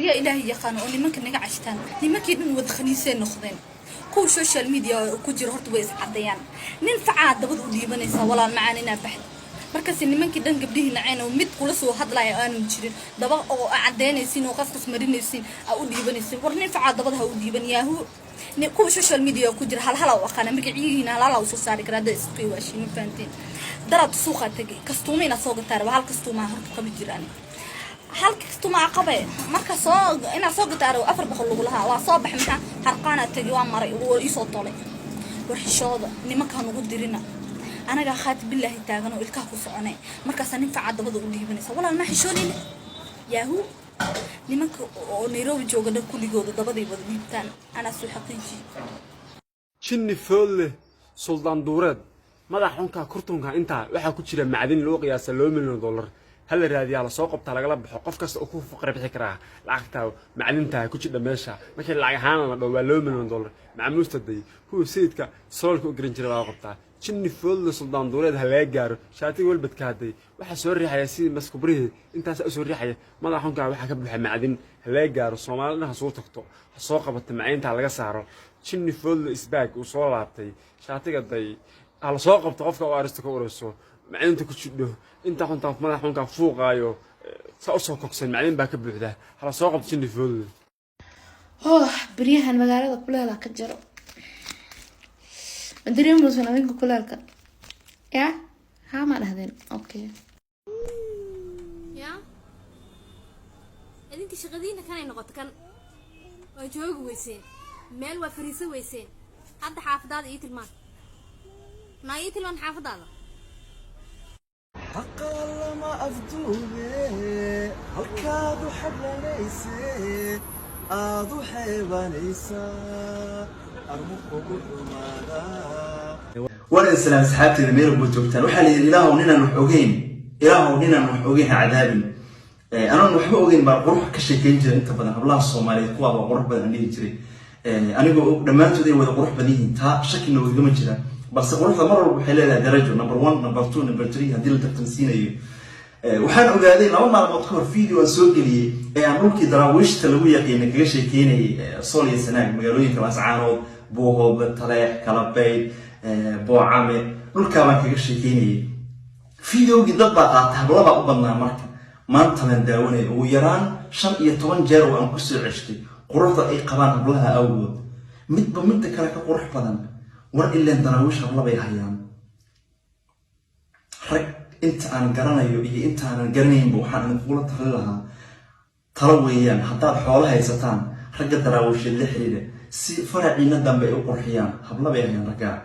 Yaa Ilaahay yaqaano oo nimanka naga cashtaan. Nimankii dhan wada khaniisay noqdeen. Kuwa social media ku jira horta way iscadeeyaan. Nin facaa dabad u dhiibanaysaa, walaal macaan, inaa baxda. Markaas nimankii dhan gabdhihii naceen oo mid kula soo hadlaya aanu jirin, daba oo cadeynaysiin oo qasqas marinaysiin aa u dhiibanaysiin. War nin facaa dabada ha u dhiiban yaahu. Kuwa social media ku jira hal hala u aqaana, magaciyihiina hal hala u soo saari karaa hadda isqiiwaashiin. Ma fahanteen? Daraad suuqaa tegay, kastuuma inaad soo gataa raba. Hal kastuumaa horta qabi jiraan, hal kastuumaa qabe. Marka soo inaad soo gataa rabo, 400 lagu lahaa. Waa soo baxay, maxaa harqaanaa tegay, waa maray, waa iisoo tolay. War xishooda, nimankaa nugu dirina. Anagaa khaati bilaahi taagan oo ilkaha ku soconay. Markaasaa nin facaa dabada u dhiibanaysa. Walaal, ma xishoonayna yaahu. Nimanka oo Nairobi jooga dhan kulligooda dabaday wada dhiibtaan, anaa soo xaqiijiye. Jinni foodleh, Suldaan Duureed, madax xunka kurtunka. Intaa waxaa ku jira macdin loo qiyaasa $2 milyan. Hala raadiyaa, lasoo qabtaa, lagala baxo. Qof kasta oo ku faqri bixi karaa lacagta macdintaa ku jidha meesha. Markii lacag ahaan la dhaho, waa $2 milyan. Macmuusta day, kuwa sayidka saloolka u garan jira baa qabtaa. Jinni foodle, Suldaan Duureed ha laga gaaro. Shaatiga welbadka hadday waxaa soo riixaya sidii maskubrihii intaas usoo riixaya. Madax xunkaa waxaa ka buuxa macdin, ha laga gaaro. Soomaalida dhan ha soo tagto, ha soo qabato, macdintaa laga saaro. Jinni foodle isbaag uu soo laabtay shaatiga day, ha la soo qabto qofka oo arista ka urayso, macdinta ku jidho inta xuntaa. Madax xunkaa fuuqaayo saa usoo kogsan, macdin baa ka buuxda, hala soo qabto jinni foodle. Oh, beryahan magaalada kuleela ka jiro. Ma dareemaysan adinka kuleelka? Ya haa, ma dhahdeen? Okay. Ya idinka shaqadiina kanay noqoto, kan waa joogi weyseen, meel waa fariiso weyseen. Hadda xaafadaada ii tilmaan, naa ii tilmaan xaafadaada. Xaqa lama afduube, halkaad u xaglanayse, aad u xeebanaysaa, armu kugu xumaadaa. War islaam, saxaabteeda meel walba joogtaan, waxaa la yidhi: "Ilaahow ninaan wax ogeyn, Ilaahow ninaan wax ogeyn ha cadaabin." Anoon waxba ogeyn baan qurux ka sheekeyn jiray. Inta badan hablaha Soomaaliyeed kuwaaba qurux badan aan dhihi jiray, anigoo og dhammaantood ay wada qurux badan yihiin, taa shaki noogagama jira. Balse quruxda mar walba waxay leedahay darajo: number one, number two, number three, haddii la tartansiinayo. Waxaan ogaaday 2 maalmood ka hor video aan soo geliyey ee aan dhulkii Daraawiishta lagu yaqiinay kaga sheekeynayay, Sool iyo Sanaag, magaalooyinka Laascaanood, Buuhoodle, Taleex, Kalabayd, Boocame, dhulkaa baan kaga sheekeynayay. Videogii dad baa qaatay, hablabaa u badnaa. Marka maanta baan daawanaya, ugu yaraan 15 jeer oo aan kusoo ceshtay, quruxda ay qabaan hablaha awgood, midba midda kale ka qurux badan. War ileen Daraawiish hablabay hayaan. Rag inta aan garanayo iyo intaanan garanaynba, waxaan idinkugula talin lahaa, talo weeyaan, haddaad xoolo haysataan, ragga Daraawiisheed la xiriira si faraciina dambe ay u qurxiyaan. Hablabay hayaan raggaa.